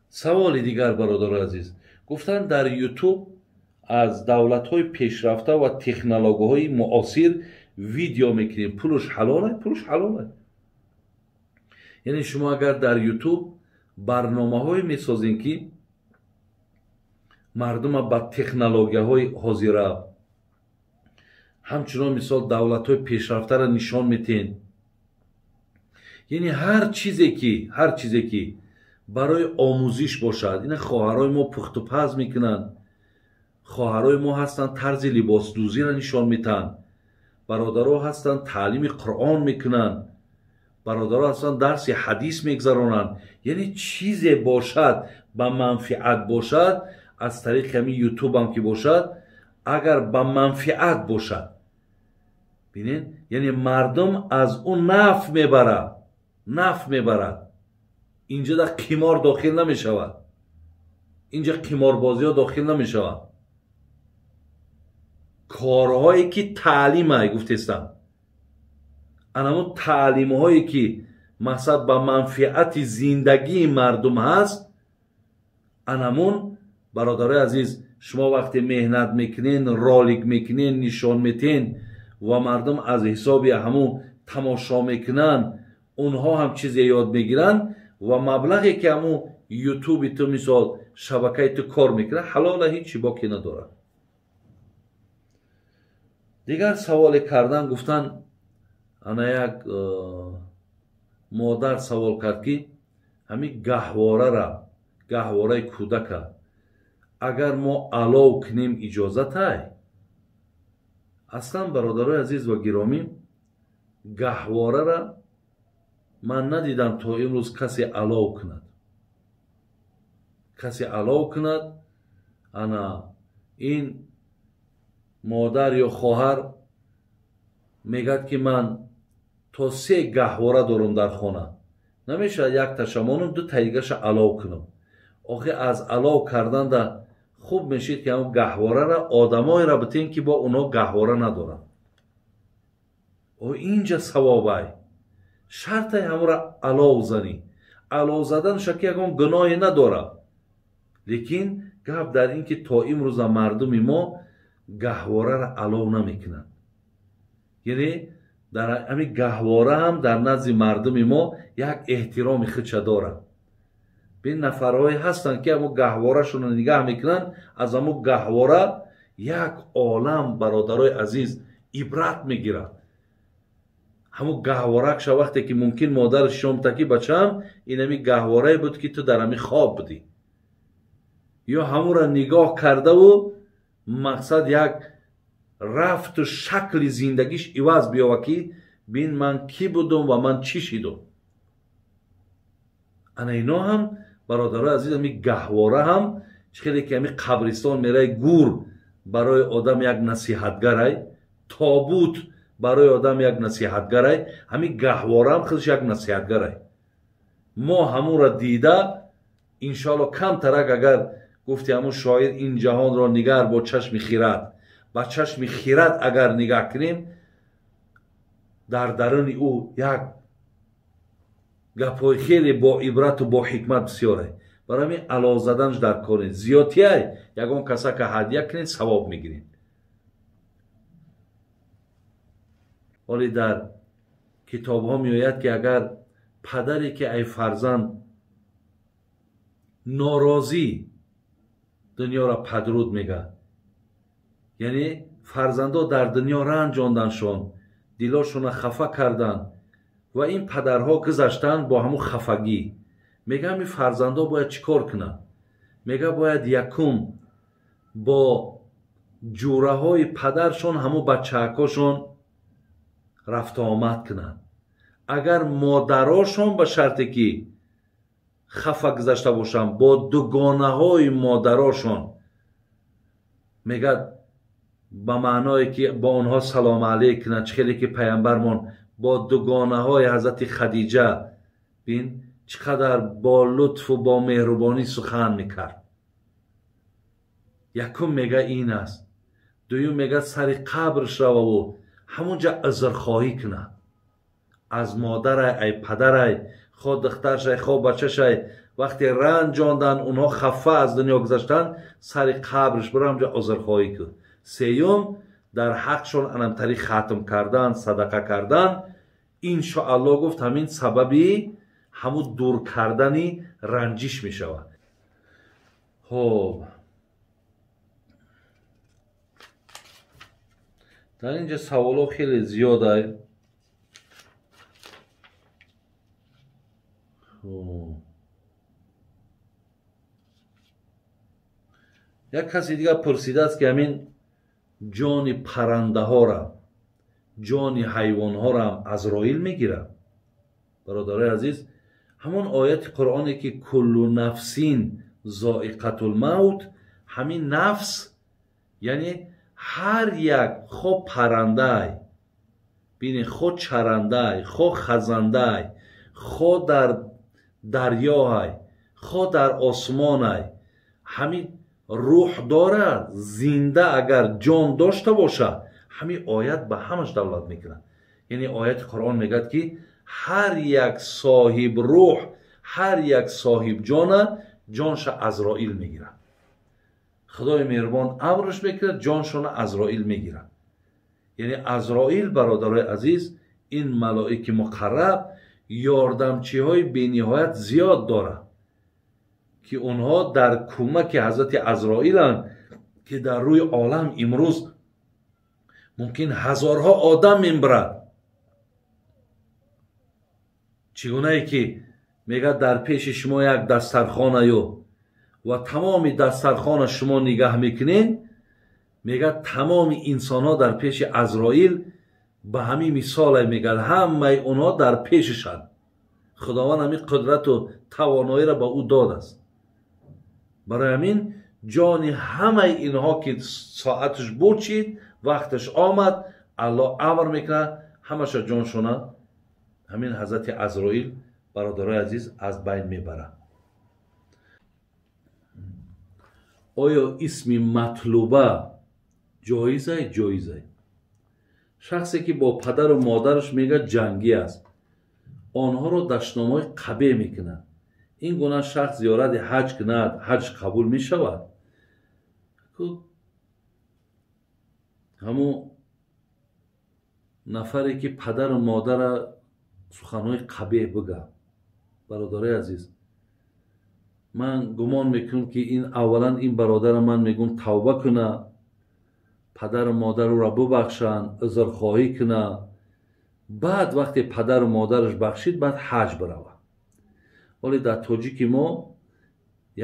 Саволи дигар, бародарои азиз, гуфтанд, дар Ютуб аз давлатҳои пешрафта ва технологияҳои муосир видео мекунем, пулш ҳалолай? Пулш ҳалолай. Яъне шумо агар дар Ютуб барномаҳое месозем, ки мардума ба технологияҳои ҳозира, ҳамчунон мисол давлатҳои пешрафтаро нишон метиҳен, яъне ҳар чизе ки барои омӯзиш бошад, ина хоҳарои мо пухтупаз мекунанд, хоҳарои мо ҳастанд, тарзи либосдӯзиро нишон метаҳанд, бародаро ҳастанд, таълими Қуръон мекунанд, бародаро ҳастанд, дарси ҳадис мегзаронанд, яъне чизе бошад, ба манфиат бошад, аз тариқи ҳамин Ютубам ки бошад, агар ба манфиат бошад, бинед, яъне мардум аз ӯ наф мебарад, наф мебарад. Инҷа да қимор дохил намешавад, инҷа қиморбозиҳо дохил намешавад. Корҳое ки таълимай гуфтестам, анамо таълимҳое ки мақсад ба манфиати зиндагии мардум ҳаст, анамун, бародарои азиз, шумо вақте меҳнат мекунен, ролик мекунен, нишон метен ва мардум аз ҳисоби ҳамун тамошо мекунанд, онҳо ҳам чизе ёд мегиранд ва маблағе ки ҳамун Ютуби ту, мисол, шабакаи ту кор мекунад, ҳалола, ҳеҷ боке надорад. Дигар саволе кардан, гуфтан, ана як модар савол кард, ки ҳамин гаҳворара, гаҳвораи кӯдака агар мо алов кунем, иҷозатай? Аслан, бародарои азиз ва гиромӣ, гаҳворара ман надидам то имрӯз касе алов кунад, касе алов кунад. Ана ин модар ё хоҳар мегӯяд, ки ман то се гаҳвора дорам дар хона, намешавад якташа монам, ду таигаша алов кунам. Охи, аз алов карданда хуб мешид, ки ҳамн гаҳворара одамоеро битен, ки бо онҳо гаҳвора надоранд. О, инҷа савобай. Шартай ҳамро алов занӣ, алов заданаша ки ягон гуноҳе надорад, лекин гап дар ин ки то имрӯза мардуми мо гаҳвораро алов намекунанд. Яъне дар ҳамин гаҳвора ҳам дар назди мардуми мо як эҳтироми худша дорад. Бин, нафарҳое ҳастанд, ки ҳамо гаҳворашонро нигаҳ мекунанд, аз ҳамо гаҳвора як олам, бародарои азиз, ибрат мегирад. Ҳамо гаҳворакша вақте ки мумкин модараш шомта, ки бачаам, инами гаҳворае буд, ки ту дар ҳами хоб будӣ, ё ҳамура нигоҳ кардаву мақсад як рафту шакли зиндагиш иваз биёва, ки бин, ман кӣ будум ва ман чӣ шидум. Ана ино ҳам, бародарои азиз, ами гаҳвора ҳам чӣ хеле ки ами қабристон мерай, гур барои одам як насиҳатгарай, тобут барои одам як насиҳатгарай, ҳамин гаҳвора ҳам худаш як насиҳатгарай. Мо ҳамонро дида, иншоалло, камтарак, агар гуфти ҳамун шоир, ин ҷаҳонро нигар бо чашми хирад, ба чашми хирад агар нигаҳ кунем, дар даруни ӯ як гапҳои хеле бо ибрату бо ҳикмат бисёре. Барои ҳамин алов заданаш дар кор нест. Зиёдтиай ягон касака ҳадя кунед, савоб мегиред. Ҳоле дар китобҳо меояд, ки агар падаре ки ай фарзанд норозӣ, дунёро падруд мега, яъне фарзандо дар дунё ранҷонданшон, дилошонро хафа карданд ва ин падарҳо гузаштанд бо ҳамун хафагӣ, мегӯям, ин фарзандо бояд чӣ кор кунанд? Мега, бояд якум бо ҷураҳои падаршон ҳамун бачаакошон рафтуомад кунанд. Агар модарошон ба шарте ки хафа гузашта бошанд, бо дугонаҳои модарошон, мегӯяд, ба маъное ки бо онҳо салому алейк кунанд, чӣ хеле ки пайғамбармон бо дугонаҳои ҳазрати Хадиҷа, бин, чӣ қадар бо лутфу бо меҳрубонӣ сухан мекард. Якум, мега, ин аст. Дуюм, мега, сари қабрш рававу ҳамунҷа узрхоҳӣ кунад аз модарай, ай падарай, хо духтаршай, хо бачашай. Вақте ранҷондан, онҳо хафа аз дунё гузаштанд, сари қабрш бира ҳамҷа узрхоҳӣ кун. Сеюм, дар ҳақшон анамтари хатм кардан, садақа кардан, иншоаллоҳ гуфт ҳамин сабаби ҳамун дур кардани ранҷиш мешавад. Хоб, дар инҷа саволҳо хеле зиёд. Як каси дигар пурсидааст, ки ҳамин ҷони паррандаҳора, ҷони ҳайвонҳоро ҳам Азроил мегирад. Бародарои азиз, ҳамон ояти Қуръоне ки куллу нафсин зоиқатулмавт, ҳамин нафс, яъне ҳар як хо паррандай, бинед, хо чарандай, хо хазандай, хо дар дарёай, хо дар осмонай, ҳамин рӯҳ дорад, зинда агар ҷон дошта бошад, ҳамин оят ба ҳамаш давлат мекунад. Яъне ояти Қуръон мегӯяд, ки ҳар як соҳиб рӯҳ, ҳар як соҳиб ҷона, ҷонша Азроил мегирад. Худои меҳрубон амрш мекунад, ҷоншона Азроил мегирад. Яъне Азроил, бародарои азиз, ин малоики муқарраб ёрдамчиҳои бениҳоят зиёд дорад, ки онҳо дар кӯмаки ҳазрати Азроиланд, ки дар рӯи олам имрӯз мумкин ҳазорҳо одам мембирад. Чӣ гунае ки мегӯяд дар пеши шумо як дастархонаю ва тамоми дастархона шумо нигаҳ мекунед, мегӯяд тамоми инсонҳо дар пеши Азроил ба ҳамин мисоле мегӯяд, ҳамаи онҳо дар пешишанд. Худованд ҳамин қудрату тавоноиро ба ӯ додааст. Барои ҳамин ҷони ҳамаи инҳо ки соаташ бурчид, вақташ омад, Аллоҳ амр мекунад, ҳамаша ҷоншона ҳамин ҳазрати Азроил, бародарои азиз, аз байн мебарад. Оё исми матлуба ҷоизай? Ҷоизай. Шахсе ки бо падару модараш мегӯяд ҷангӣ аст, онҳоро дашномҳои қабеҳ мекунад, ин гуна шахс зиёрати ҳаҷ кунад, ҳаҷ қабул мешавад? Ҳамун нафаре ки падару модара суханҳои қабеҳ бигӯяд, бародарои азиз, ман гумон мекунам, ки ин аввалан ин бародара ман мегӯм тавба кунад, падару модар ӯро бубахшанд, узрхоҳӣ кунад, баъд вақте падару модараш бахшид, баъд ҳаҷ биравад. Вале дар тоҷики мо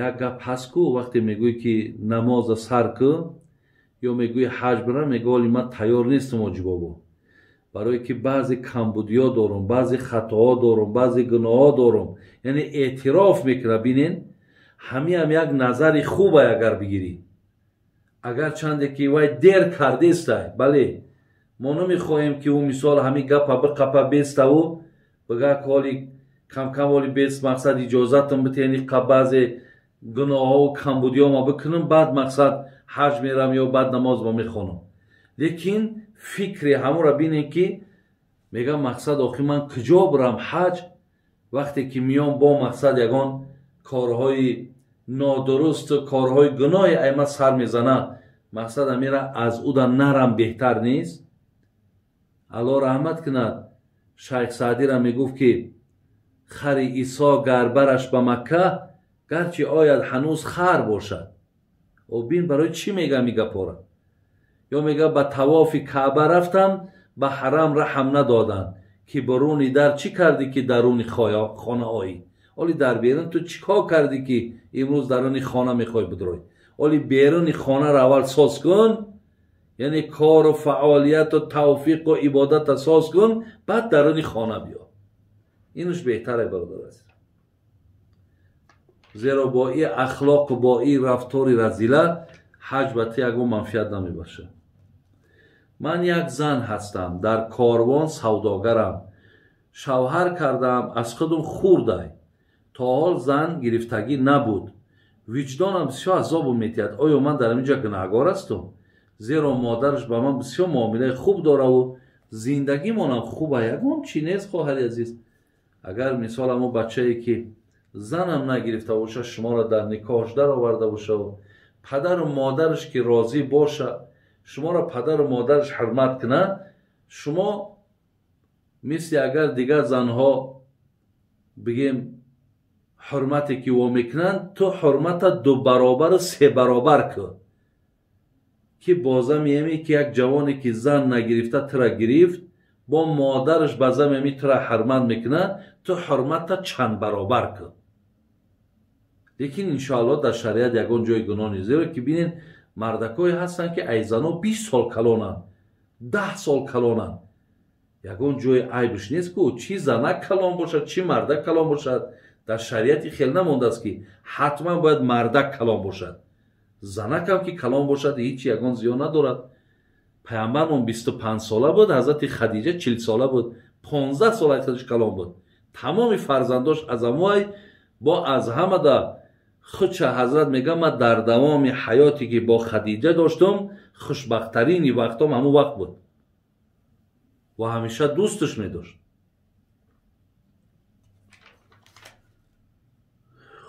як гап ҳаст ку, вақте мегӯӣ ки намоза сар кун ё мегӯӣ ҳаҷ бирав, мегӯ оли ман тайёр нестам оҷи бобо, барое ки баъзе камбудиҳо дорум, баъзе хатоҳо дорум, баъзе гуноҳҳо дорум. Яъне эътироф мекунад. Бинен, ҳамиам як назари хубай агар бигирӣ, агарчанде ки вай дер кардестай, бале, мо намехоҳем ки ӯ мисол ҳамин гапа биқапа беставу бигӯяд ҳоли камкам ҳоли бест, мақсад иҷозатам битени баъзе гуноҳҳову камбудиҳо ма бикунам, баъд мақсад ҳаҷ мерам ё баъд намоз ма мехонам. Лекин фикри ҳамонро бинем, ки мегӯям мақсад охи ман куҷо бирам ҳаҷ, вақте ки миён бо мақсад ягон корҳои нодурусту корҳои гуноҳи айма сар мезана, мақсад амира аз уда нарам беҳтар нест. Аллоҳ раҳмат кунад, Шайх Саъдира мегуфт, ки хари Исо гар бараш ба Макка, гарчи ояд ҳанӯз хар бошад. О бин, барои чӣ мегӯям ин гапҳоро? Ё мегӯяд ба тавофи Каъба рафтам, ба ҳарам раҳм надоданд, ки буруни дар чӣ кардӣ, ки даруни хона оӣ? Оли дар берун ту чӣ кор кардӣ, ки имрӯз даруни хона мехоҳӣ бидурой? Оли беруни хонаро аввал соз кун, яъне кору фаъолияту тавфиқу ибодата соз кун, баъд даруни хона биё. Инуш беҳтаре, бародар азиз, зеро бо ин ахлоқу бо ин рафтори разила ҳаҷ ба ту ягон манфиат намебахшад. Ман як зан ҳастам, дар корвон савдогарам, шавҳар кардам, аз худум хурдай, то ҳол зан гирифтагӣ набуд, виҷдонам бисёр азобу метиҳад. Оё ман дар инҷа гунаҳгор ҳастум? Зеро модараш ба ман бисёр муомилаи хуб дораву зиндагимонам хуба, ягон чӣ нест. Хоҳари азиз, агар мисол ҳамон бачае ки Занам нагирифта боша, шуморо дар никоҳш дароварда боша, падару модараш ки розӣ боша, шуморо падару модараш ҳурмат кунад, шумо мисли агар дигар занҳо бигем ҳурмате ки во мекунанд, ту ҳурмата ду баробару се баробар кун, ки бозами ҳаме ки як ҷавоне ки зан нагирифта тура гирифт, бо модараш ба зами ҳами тура ҳурмат мекунад, ту ҳурмата чанд баробар кун. Лекин иншоаллоҳ дар шариат ягон ҷои гуноҳ нест, зеро ки бинед мардакое ҳастанд ки ай зано 20 сол калонанд, 10 сол калонанд, ягон ҷои айбш нест ку, чӣ занак калон бошад, чӣ мардак калон бошад. Дар шариати хел намондааст ки ҳатман бояд мардак калон бошад, занакам ки калон бошад ҳеҷ ягон зиён надорад. Пайғамбармон 25 сола буд, ҳазрати Хадиҷа 40 сола буд, 15 сол аз худаш калон буд. Тамоми фарзандош аз амвай бо аз ҳамада худша ҳазрат мегӯяд, ман дар давоми ҳаёте ки бо Хадиҷа доштум, хушбахттарини вақтом ҳамон вақт буд ва ҳамеша дӯсташ медошт.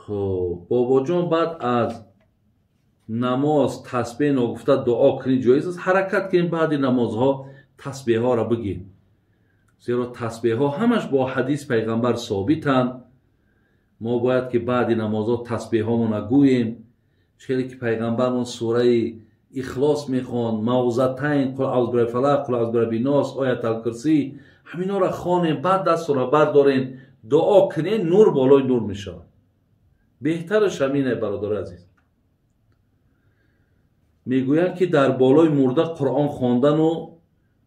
Хуб, бобоҷон, баъд аз намоз тасбеҳ ногуфта дуо кунӣ ҷоиз аст? Ҳаракат кунем баъди намозҳо тасбеҳҳоро бигем, зеро тасбеҳҳо ҳамаш бо ҳадис пайғамбар собитанд. Мо бояд ки баъди намозҳо тасбеҳҳомона гӯем. Хеле ки пайғамбармон сураи Ихлос мехонд, мавзатайн, қул аъузу бираббил фалақ, қул аъузу бираббин нос, оятал курсӣ, ҳаминҳоро хонем, баъд дастро бардорем, дуо кунем, нур болои нур мешавад. Беҳтараш ҳамине, бародари азиз. Мегӯянд ки дар болои мурда Қуръон хондану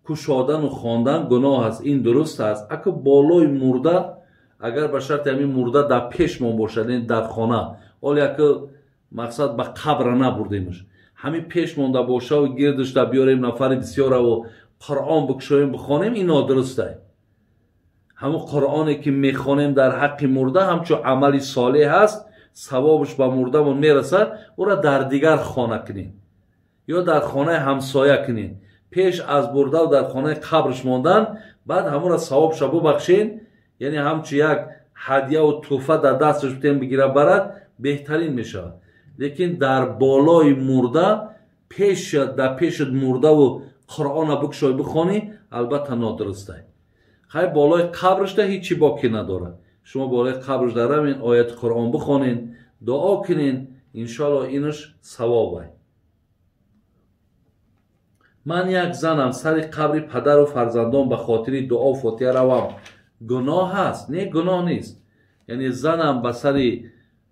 кушодану хондан гуноҳ аст. Ин дуруст аст? Ака болои мурда, агар ба шарти ҳамин мурда дар пешмон бошад, яъне дар хона, ҳоле ака мақсад ба қабра набурдемаш, ҳамин пеш монда бошаву гирдашда биёрем нафари бисёраву Қуръон бикушоем бихонем, ин нодуруст аст. Ҳамон Қуръоне ки мехонем дар ҳаққи мурда ҳамчун амали солеҳ аст, савобаш ба мурдамон мерасад, ӯро дар дигар хона кунем ё дар хонаи ҳамсоя кунем. Пеш аз бурдаву дар хонаи қабрш мондан, баъд ҳамонро савобша бубахшем, яъне ҳамчун як ҳадияву тӯҳфа дар дасташ битем бигира барад, беҳтарин мешавад. Лекин дар болои мурда пеш дар пешат мурдаву Қуръона бикушой бихонӣ, албатта нодуруст аст. Хай болои қабрашда ҳеҷ чӣ боки надорад. Шумо болои қабраш даравен, ояти Қуръон бихонен, дуо кунен, иншоаллоҳ инаш савоб аст. Ман як занам, сари қабри падару фарзандон ба хотири дуо фотиҳа равам, гуноҳ аст? Не, гуноҳ нест. Яъне занам ба сари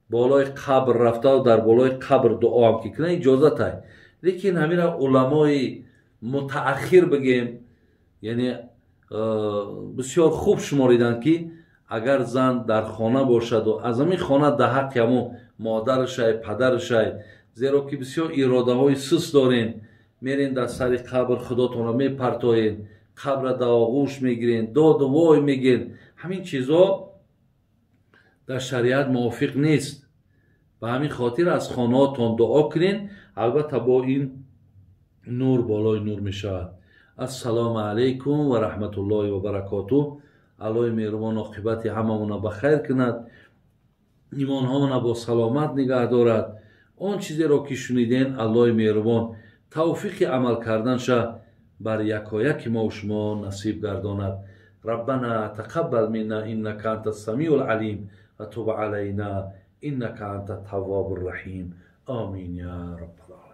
болои қабр рафтаву дар болои қабр дуоам ки кунад, иҷозат аст. Лекин ҳамира уламои мутааххир бигем, яъне бисёр хуб шумориданд ки агар зан дар хона бошаду аз ҳамин хона дар ҳаққи ҳамон модарашай, падарашай, зеро ки бисёр иродаҳои суст дорем, мерен дар сари қабр худотонро мепартоен, қабра дар оғӯш мегирен, доду вой мегирен. Ҳамин чизо дар шариат мувофиқ нест. Ба ҳамин хотир аз хонаҳотон дуо кунен, албатта бо ин нур болои нур мешавад. Ассалому алайкум ва раҳматуллоҳи ва баракотуҳ. Аллоҳи меҳрубон оқибати ҳамамона ба хайр кунад, имонҳомона бо саломат нигаҳ дорад. Он чизеро ки шуниден, Аллоҳи меҳрубон тавфиқи амал карданша бар якояки мо шумо насиб гардонад. Раббана тақаббал минна иннака анта самиул алим ва туб алайна иннака анта таввабур раҳим. Амин я раббал.